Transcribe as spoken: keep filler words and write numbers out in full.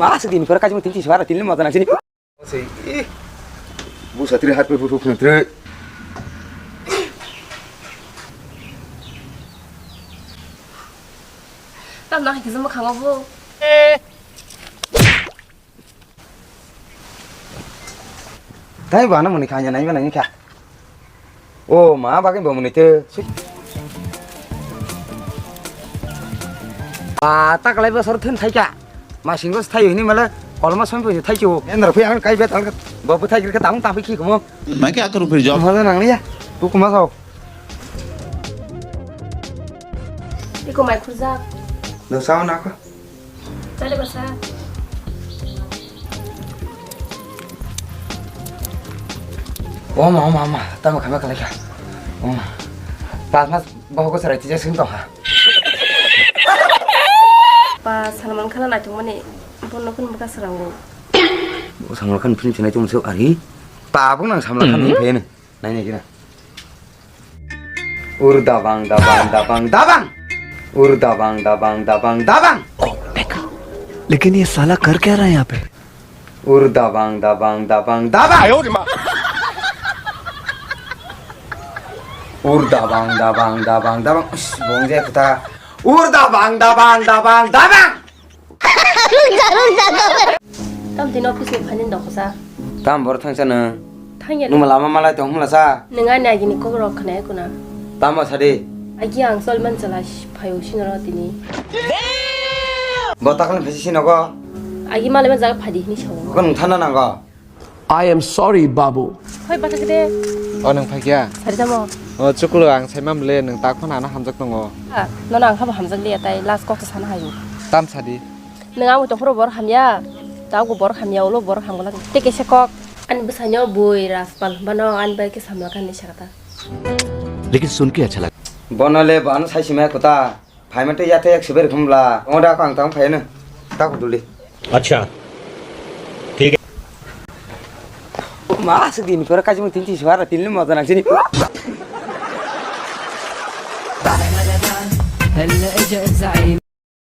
Mas din pura kajmu tin tiswara tin mo tanang sini. Sei, ih. Bu satri hat pe bu bu tri. Tam no hai kisa mo khango bu. Tai bana muni khanya nai bana ni kha. O ma bagwi bo muni te. A ta kalai bosor thun thaika. Ma singos thai hini mala kolma som phi thai chu. En ro phi ang kai bet ang bo phi thai ka tang ta phi ki kumo. Mai ke akar phir jok. Hoda nang ya. Tu kuma sao. Iko mai khurjak. Do sao na ko. Chale basa. Oma, oma, oma, tamo khama kalai kha. Oma. Pas mas boho ko sarai tija sing tong ha. Pa Salman Khan naithok mani bono kun buka sarango. Salman Khan film sinai tong so ari. Pa bung nang Salman Khan ni phen. Nai nai kira. Ur dabang dabang dabang dabang. Ur dabang dabang dabang dabang. लेकिन ये साला कर क्या रहा है यहाँ पे? Ur dabang dabang dabang dabang. Ur dabang dabang dabang dabang. Ush, bong je kota. Ur dabang dabang dabang dabang. Tam tini office ni phaini doksa. Tam bor thangsa nang. Thangya. Numa lama malai tong hmla sa. Nang ani agini kok rok khna ekuna. Tamo sadi. Agi ang sol man chala phayo sinoro tini. Bo takal phesi sinogo. Agi malai man jaga phadi hini sawo. Kon thana nango. I am sorry, Babu. Hoi, bata kede. O, nang phai kya? Sari tamo. O, chukulu ang sai mam le, nang tak phana ano hamjak tongo. Ha, nono ang habo hamjak liya, tai last kok sana hayu. Tam sadi. Nang ang to horo bor hamya. Tau go bor hamya, ulo bor hamgala. Te kese kok. Ani bwsanyo bui Raspal bano ani bai ke samla kan ni sakata. लेकिन सुन के अच्छा लगा। Bono le bo ano sai sima kota. Phaima tei yathai yak sibai rwkha mla. Omo da kho ang tamo phaiya nw. Ta kho duli. Acha. Thik hai. Ma aswk din pore kaichimo tin tin sibar tin lim moja nang sini.